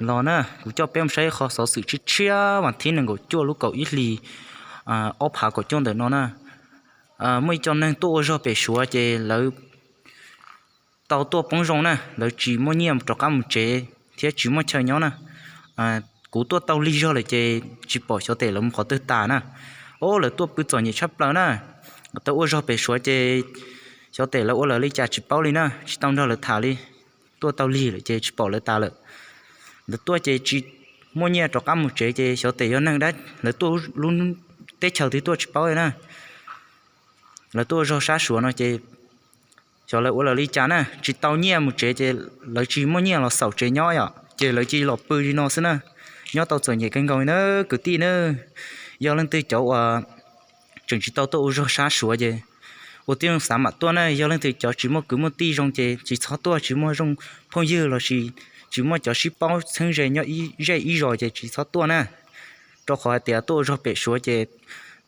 los na, kuv coj peb mus saib qhov xov xwm tshiab tshiab vas thib nees nkaum cuaj lub kaum ib hlis ob phav kaum cuaj ntawm no na. Muaj ib co neeg tuaj ua zog pem Suav ces lawv tau tuaj poob zoo na, lawv tsis muaj nyiaj rov qab mus tsev thiab tsis muaj chaw nyob na. Kuv tuaj tau lig zog lawm ces tsis pom xyov tes lawv mus qhov twg tas na. Ob, lawv tuaj pw txom nyem tshaj plaws na. Tau ua zog pem Suav ces xyov tes lawv ua lawv li cas tsis paub li na, tsis tau nrog lawv tham li. Tuaj tau lig lawm ces tsis pom lawv tas lawm. Lawv tuaj ces tsis muaj nyiaj rov qab mus tsev ces xyov tes yog neeg dab lawv tuaj lub teb chaws twg tuaj tsis paub li na. Lawv tuaj ua zog sab Suav no ces xyov lawv ua lawv li cas na, tsis tau nyiaj mus tsev ces lawv tsis muaj nyiaj los xaum tsev nyob yom, ces lawv cia li los pw li no xwb na. Nyob tau txom nyem kawg nkaus na kwv tij na. Yog leej twg cov uas tseem tsis tau tuaj ua zog sab Suav ces ua tib zoo xav mam tuaj na. Yog leej twg cov tsis muaj kwv muaj tij zoo ces tsis txhob tuaj, tsis muaj zoo phooj ywg lossis tsis muaj cov sib paub txheeb ze nyob ib zej ib zos ces tsis txhob tuaj na. Rau qhov hais tias tuaj ua zog pem Suav ces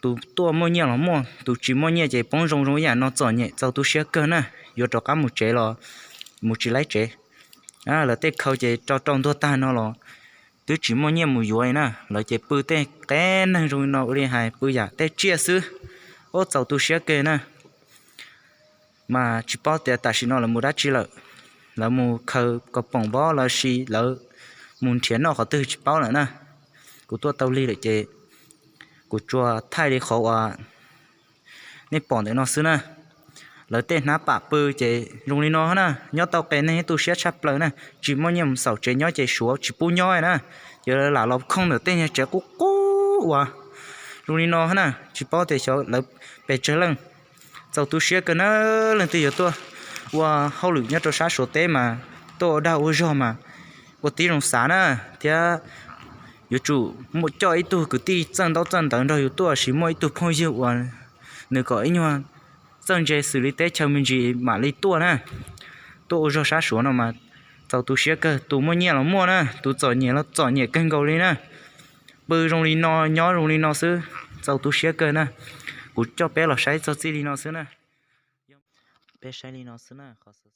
tus tuaj muaj nyiaj los muaj, tus tsis muaj nyiaj ces poob zoo zoo ib yam no, txom nyem txaus tu siab kawg na. Yuav rov qab mus tsev los mus tsis laib tsev. Lawv tej khau ces rau rau ntuag tag no los twb tsis muaj nyiaj mus yuav li na. Lawv ces pw tej qe neeg zoo li no ua li hais pw yam tej tsiaj xwb. Ob, txaus tu siab kawg na. Mas tsis paub tias tam sim no lawv mus dab tsi lawm. Lawv mus khaws kaus poom npob lossis lawv mus nrhiav noj qhov twg tsis paub lawm na. Kuv tuaj tau lig lawm ces kuv tsuas thaij li qhov uas nej pom ntawm no xwb na. Lawv tej hnab pam pw ces zoo li no na, nyob tau qe neeg tu siab tshaj plaws na, tsis muaj nyiaj mus xaum tsev nyob ces Suav tsis pub nyob na. Ces lawv lam los khooj ntawm tej niag tsev qub qub uas zoo li no na, tsis paub tias xyov lawv pes tsawg leej. Txaus tu siab kawg na, leej twg yuav tuaj ua hauj lwm nyob rau sab Suav teb mas tuaj ua dag ua zog mas ua tib zoo xav na, thiab yuav tsum muaj coj ib tug kwv tij txawj ntaub txawj ntawv nrog yus tuaj, sis muaj ib tug phooj ywg uas nws kom ib nyuag txawj ntse xws li teb chaws me ntsis mam li tuaj na. Tuaj ua zog sab Suav no mas txaus tu siab kawg, tus muaj nyiaj los muaj na, tus txom nyem los txom nyem kawg nkaus li na. Pw zoo li no, nyob zoo li no xwb, txaus tu siab kawg na. Kuv coj peb los saib txog txij li no xwb na. Peb saib li no xwb na, qhov